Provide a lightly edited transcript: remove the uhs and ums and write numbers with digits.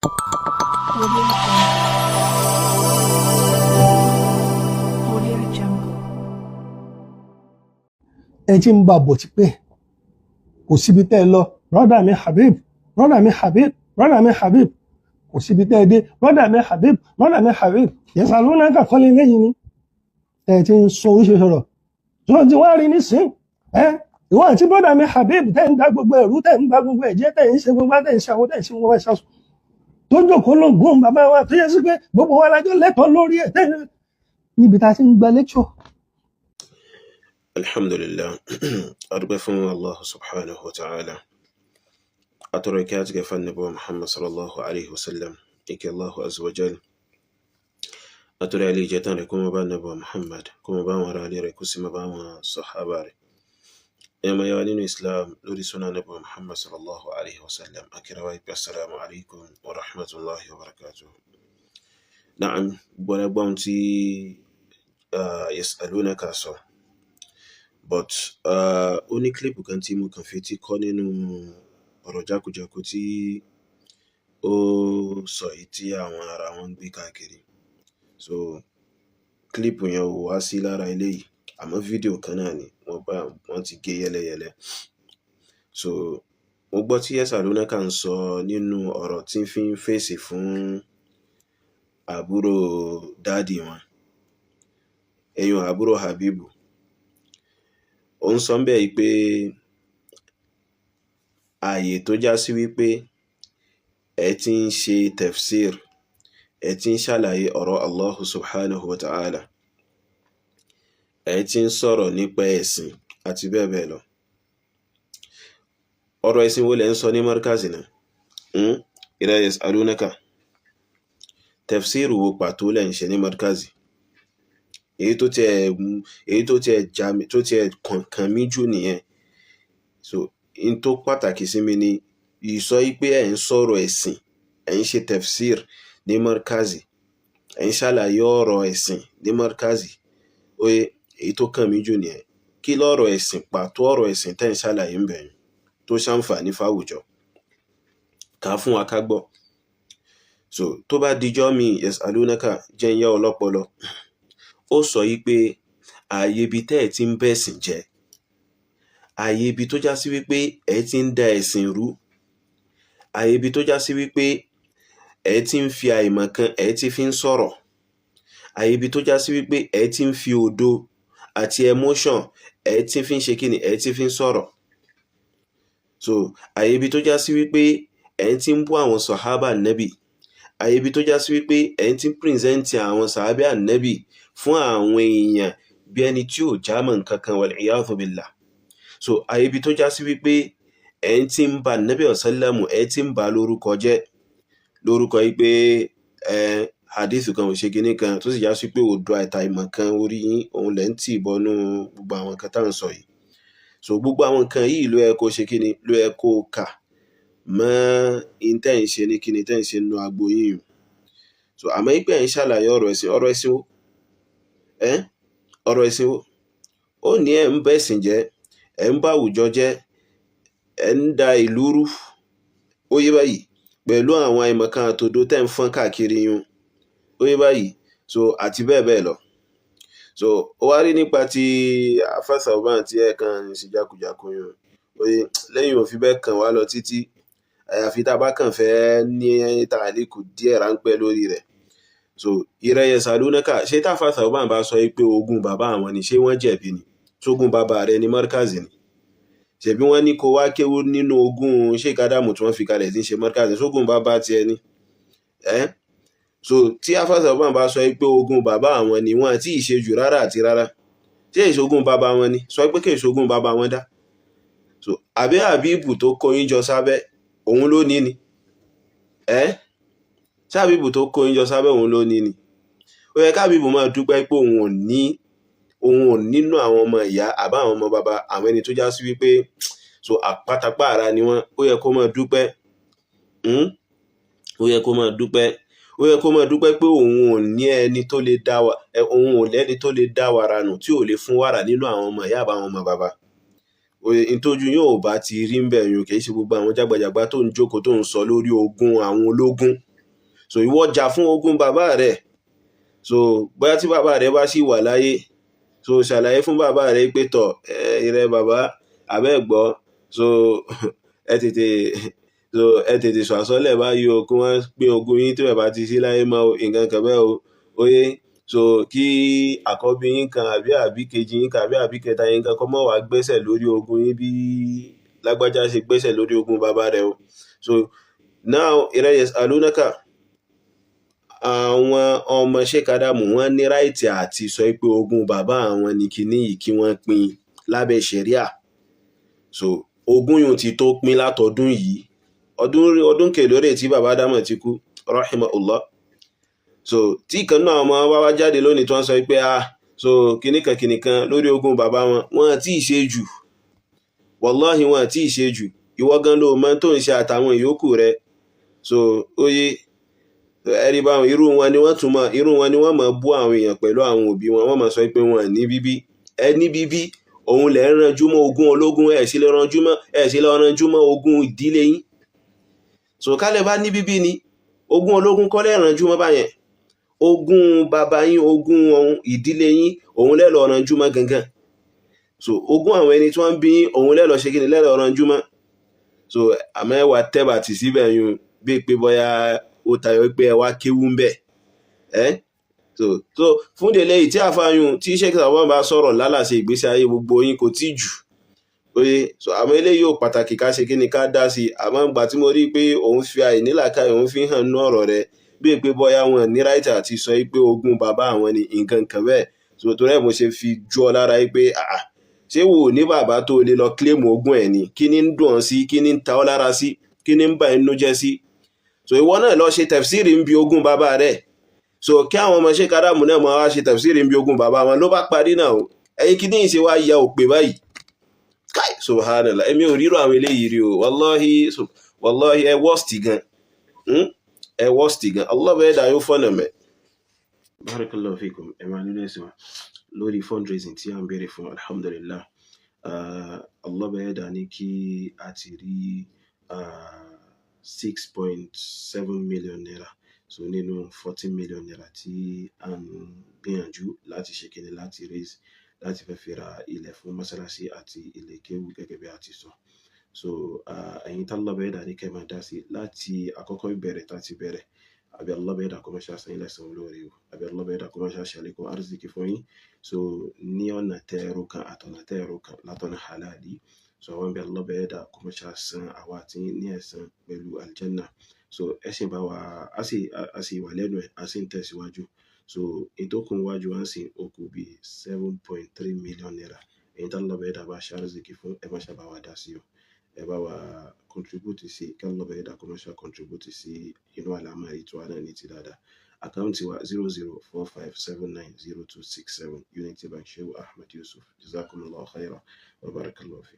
Audio Jungle. Audio Jungle. Ẹ ti ń bá bọ̀ tipẹ́, kò síbi tẹ́ ẹ lọ. Brother mi Habib, brother mi Habib, brother mi Habib, kò síbi tẹ́ ẹ dé. Brother mi Habib, brother mi Habib, yẹsàlúnà kọ́lé lẹ́yìn ni ẹ ti ń sọ oríṣiríṣi ọ̀rọ̀ tí wọ́n ti wá rí nísìn. Ẹ ìwọ àti brother mi Habib tẹ́ ń dá gbogbo ẹ̀rú, tẹ́ ń bá gbogbo ẹ̀jẹ̀, tẹ́ ń ṣe gbogbo, tẹ́ ń ṣe àwọn, tẹ́ ń ṣe gbogbo ẹ̀ṣọ́ tó ń jòkó lóògùn bàbá wa tó yẹ sí pé gbogbo wa lájọ lẹ́tọ̀ọ́ lórí ẹ̀ tẹ́ níbi tá a ti ń gba lecture. Alhamdulillah, adúpẹ́ fún Allah subhanahu wa ta'ala. Atọrọ ìkẹ́ àti gẹ̀fà nàbí Muhammad sallallahu alaihi wasallam, ìkẹ́ Allahu azza wa jal. Atọrọ ilé ìjẹta rẹ̀ kó mọ bá nàbí Muhammad, kó mọ bá wọn ará ilé rẹ̀, kó sì mọ bá wọn sọ̀hábà rẹ̀. Ẹ̀yọ́ máa yára nínú Islam lórí súnà nàbí Muhammad sallallahu alaihi wasallam, akírawa ìpè assalamu alaikum wa rahmatullahi wa barakatuh. Na'am, gbọ́dọ̀gbọ́n tí yas'alunaka sọ. But ó ní clip kan tí mo kàn fetí kọ́ nínú ọ̀rọ̀ jákujàku tí ó sọ yìí tí àwọn ará wọn ń gbé káàkiri. So clip yẹn ò wá sí lára eléyìí, àmọ́ fídíò kan náà ni wọ́n bá wọ́n ti gé yẹ́lẹyẹ̀lẹ. So mo gbọ́ tí Yasalunaka ń sọ nínú ọ̀rọ̀ tí ń fi ń fèsì fún àbúrò daddy wọn, ẹ̀yìn àbúrò Habibu. Ó ń sọ ńbẹ̀ yìí pé ààyè tó já sí wípé ẹ ti ń ṣe tafsir, ẹ ti ń ṣàlàyé ọ̀rọ̀ Allahu subhanahu wa ta'ala, ẹ ti ń sọ̀rọ̀ nípa ẹ̀sìn àti bẹ́ẹ̀ bẹ́ẹ̀ lọ. Ọ̀rọ̀ ẹ̀sìn wo lẹ̀ ń sọ ní markazi náà? Ila yas'alunaka, tafsir wo pàtó lẹ̀ ń ṣe ní markazi? Èyí tó tiẹ̀ já mi, tó tiẹ̀ kàn mí jù nìyẹn. So in tó pàtàkì sí mi ni ìsọ yìí pé ẹ̀ ń sọ̀rọ̀ ẹ̀sìn, ẹ̀ ń ṣe tafsir ní markazi, ẹ̀ ń ṣàlàyé ọ̀rọ̀ ẹ̀sìn ní markazi. Oye, èyí tó kàn mí jù nìyẹn. Kí lọ́rọ̀ ẹ̀sìn pàtó, ọ̀rọ̀ ẹ̀sìn tẹ́ ń ṣàlàyé ń bẹ̀yẹn tó ṣàǹfààní fáwùjọ? Kà á fún wa ká gbọ́. So tó bá dijọ́ mi, yasalunaka, jẹ́ ń yá ọlọ́pọlọ. Ó sọ yìí pé ààyè ibi tẹ́ ẹ̀ ti ń bẹ̀sìn jẹ́, ààyè ibi tó já sí wípé ẹ̀ ti ń da ẹ̀sìn rú, ààyè ibi tó já sí wípé ẹ̀ ti ń fi àìmọ̀ kan, ẹ̀ ti fi ń sọ̀rọ̀, ààyè ibi tó já sí wípé ẹ̀ ti ń fi òdo àti emotion, ẹ̀ ti fi ń ṣe kíni, ẹ̀ ti fi ń sọ̀rọ̀. So ààyè ibi tó já sí wípé ẹ̀ ti ń bú àwọn sàhábà nẹ́bì, ààyè ibi tó já sí wípé ẹ̀ ti ń present àwọn sàhábà nẹ́bì fún àwọn èèyàn bí ẹni tí ò jámọ́ nǹkan kan, wal iyadhu billah. So ààyè ibi tó já sí wípé ẹ̀ ti ń ba nẹ́bì ọ̀sálàmù, ẹ̀ ti ń ba lórúkọ jẹ́, lórúkọ yìí pé ẹ hadith kan ò ṣe kinní kan, tó sì já sí pé òdo àìtàìmọ̀ kan orí yín òun lẹ́ ń tì bọnú gbogbo àwọn nǹkan tá à ń sọ yìí. So gbogbo àwọn nǹkan yìí ló yẹ kó ṣe kíni, ló yẹ kó kà mọ́ in tẹ́ ń ṣe ní kíni, tẹ́ ń ṣe nínú agbo yín. So àmọ́ pé ẹ̀ ń ṣàlàyé ọ̀rọ̀ ẹ̀sìn, ọ̀rọ̀ ẹ̀sìn wo? Ẹ́ ọ̀rọ̀ ẹ̀sìn wo? Ó ní ẹ̀ ń bẹ̀sìn jẹ́, ẹ̀ ń bá àwùjọ jẹ́, ẹ̀ ń da ìlú rú. Ó yé báyìí pẹ̀lú àwọn àìmọ̀kan àtòdo tẹ́ ń fọ́n káàkiri yun. Ó yé báyìí. So àti bẹ́ẹ̀ bẹ́ẹ̀ lọ. So ó wá rí nípa ti Alfa Thawban tí ẹ kàn ń ṣe jákujàku yun. Oye, lẹ́yìn ò fi bẹ́ẹ̀ kàn wá lọ títí. Àyàfi tá a bá kàn fẹ́ ní tàlíkù díẹ̀ ráńpẹ́ lórí rẹ̀. So ìrẹ yasalunaka, ṣé tá Alfa Thawban bá sọ pé ogún bàbá àwọn ni, ṣé wọ́n jẹ̀bi ni? Ṣógún bàbá rẹ̀ ní markazi ni? Ṣèbí wọ́n ní kó wá kéwú nínú ogún Sheikh Adamu tí wọ́n fi kalẹ̀ tí ń ṣe markazi, ṣógún bàbá tiẹ̀ ni? Ẹ́ so tí Alfa Thawban bá sọ pé ogún bàbá àwọn ni, wọ́n àti ìṣe jù rárá àti rárá. Tí èṣogún bàbá wọn ni, sọ pé kí èṣogún bàbá wọn dá. So àbí Habibu tó kó yín jọ sábẹ́ òun ló ní ni? Ẹ́ ṣé Habibu tó kó yín jọ sábẹ́ òun ló ní ni? Ó yẹ kábíbù máa dúpẹ́ pé òun ò nínú àwọn ọmọ ìyá àbá àwọn ọmọ bàbá àwọn ẹni tó já sí wípé so àpátápàá ni wọ́n. Ó yẹ kó máa dúpẹ́. Ó yẹ kó máa dúpẹ́. Ó yẹ kó máa dúpẹ́ pé òun ò ní ẹni tó lè dá wa, òun ò lẹ́ni tó lè dá wàrà nù tí ò lè fún wàrà nínú àwọn ọmọ ìyá àbá àwọn ọmọ bàbá. Oye, ìtọ́jú yóò bá ti rí ń bẹ̀ yun, kì í ṣe gbogbo àwọn jágbajàgba tó ń jókòó tó ń sọ lórí ogún àwọn ológun. So ìwọ jà fún ogún bàbá rẹ̀. So bóyá tí bàbá rẹ̀ bá sì wà láyé, so ṣàlàyé fún bàbá rẹ̀ pé tọ̀ ìrẹ bàbá abẹ́ gbọ́, so ẹ tètè, so ẹ tètè sọ àsọlẹ̀ báyìí o, kí wọ́n pín ogún yín tí bàbá ti sí láyé mọ́ o, nǹkan kan bẹ́ẹ̀ o. Óyé, so kí àkọ́bí yín kan àbí àbí kejì yín kan àbí àbí kẹta yín kan kó má wá gbẹ́sẹ̀ lórí ogún yín bí lágbájá ṣe gbẹ́sẹ̀ lórí ogún bàbá rẹ̀ o. So now ìrẹ yasalunaka, àwọn ọmọ Sheikh Adamu wọ́n ní ráìtì àti sọ pé ogún bàbá àwọn ní kíní yìí kí wọ́n pín lábẹ́ ṣẹ̀ríà. So ogún yìí ti tó pín látọdún yìí, ọdún kèlórè tí bàbá Adamu ti kú rahimahullah. So tí ìkan náà ọmọ wa wá jáde lónìí tí wọ́n sọ pé ah so kìnìkan kìnìkan lórí ogún bàbá wọn, wọn tí ì ṣe jù, wàláhì wọn tí ì ṣe jù. Ìwọ gan ló mọ tó ń ṣe àtàwọn ìyókù rẹ. So óyé, ẹ̀rí báwọn irú wọn ni wọ́n tún mọ̀, irú wọn ni wọ́n mọ̀ bú àwọn èèyàn pẹ̀lú àwọn òbí wọn, wọ́n mọ̀ sọ pé wọn ní bíbí. Ẹ ní bíbí, òun lẹ̀ ń ranjú mọ́ ogún ológun, ẹ̀ sì lè ranjú mọ́, ẹ̀ sì lè ranjú mọ́ ogún ìdílé yín. So kálẹ̀ bá ní bíbí ni ogún ológun kọ́ lẹ̀ ranjú mọ́ báyẹn, ogún bàbá yín, ogún ìdílé yín, òun lẹ̀ lọ ranjú mọ́ gangan. So ogún àwọn ẹni tí wọ́n ń bí yín, òun lẹ̀ lọ ṣe kíni, lẹ̀ lọ ranjú mọ́. So àmọ́ ẹ wà tẹ́bà tì síbẹ̀ yún bí pé bóyá ó tayọ pé ẹ wá kéwú ń bẹ̀ ẹ́. So fún délé yìí tí àfààyàn tí Sheikh Safwan bá sọ̀rọ̀ lálàsẹ ìgbésí ayé gbogbo yín kò tí jù oye. So àmọ́ eléyìí ò pàtàkì ká ṣe kíni ká dá sí i. Àmọ́ ìgbà tí mo rí pé òun fi àìnílàkàyè òun fi hàn nú ọ̀rọ̀ rẹ̀ bí pé bóyá wọn ní ráìtì àti sọ pé ogún bàbá àwọn ni nǹkan kan bẹ́ẹ̀. So torí ẹ̀ mo ṣe fi jọ lára pé àà ṣé wò ní bàbá tó lè lọ kílèmù ogún ẹ̀ ni, kí ni ń dùn ọ́ sí, kí ni ń ta ọ́ lára sí, kí ni ń bà inú jẹ́ sí. So ìwọ náà lọ ṣe tẹ̀fsíìrì ń bi ogún bàbá rẹ̀. So kí àwọn ọmọ Sheikh Adamu náà máa wá ṣe tẹ̀fsíìrì ń bi ogún bàbá wọn ló bá parí náà o. Ẹ̀yin kí ní ìṣe wá ya òpè báyìí? Káì subhanallah, èmi ò rírò àwọn eléyìí rí o, wàláhì, wàláhì ẹ wọ́ọ̀sì gan, ẹ wọ́ọ̀sì gan, Allah bẹ́ẹ̀ dà yóò fọ́nà mẹ́. Barakallahu fikum, ẹ máa nínú ẹ̀sìn wa lórí fundraising tí a ń béèrè fún, alhamdulillah. Allah bẹ́ẹ̀ dà ní kí a ti rí 6.7 million naira, so nínú 14 million naira tí a ń gbìyànjú láti ṣe kíni, láti raise, láti fẹ́ fi ra ilẹ̀ fún mọ́sálásí àti ilé kéwú gẹ́gẹ́ bí a ti sọ. So ẹ̀yin tá Allah bẹ́ẹ̀ dà ní kẹ́ máa dá sí láti àkọ́kọ́ ìbẹ̀rẹ̀ tá ti bẹ̀rẹ̀. Àbí Allah bẹ́ẹ̀ dà kó máa ṣe àṣà yín lẹ́san olóore o, àbí Allah bẹ́ẹ̀ dà kó máa ṣe àṣàlékún arzikì fún yín. So ní ọ̀nà tẹ́ẹ̀rù kan àtọ̀nà tẹ́ẹ̀rù kan látọ̀nà halali. So àwọn bí Allah bẹ́ẹ̀ dà kó máa ṣe àṣàn àwa àti ní ẹ̀san pẹ̀lú aljanna. So ẹ sì bá wa, a sì wà lẹ́nu ẹ̀, a sì ń tẹ̀síwájú. So ìtókùn wájú wa ń sìn ó kù bí 7.3 million naira. Ẹ̀yin tá Allah bẹ́ẹ̀ dà bá ṣe arzikì fún, ẹ má ṣe bá wa dá sí o, ẹ bá wa contribute sí, kí Allah bẹ́ẹ̀ dà kó má ṣe contribute sí inú àlámọ̀rí tí wà náà ní ti dáadáa. Àkáǹtì wa 0045790267, Unity Bank, Shehu Ahmed Yusuf. Jazakumullahu khairan wa barakallahu fi.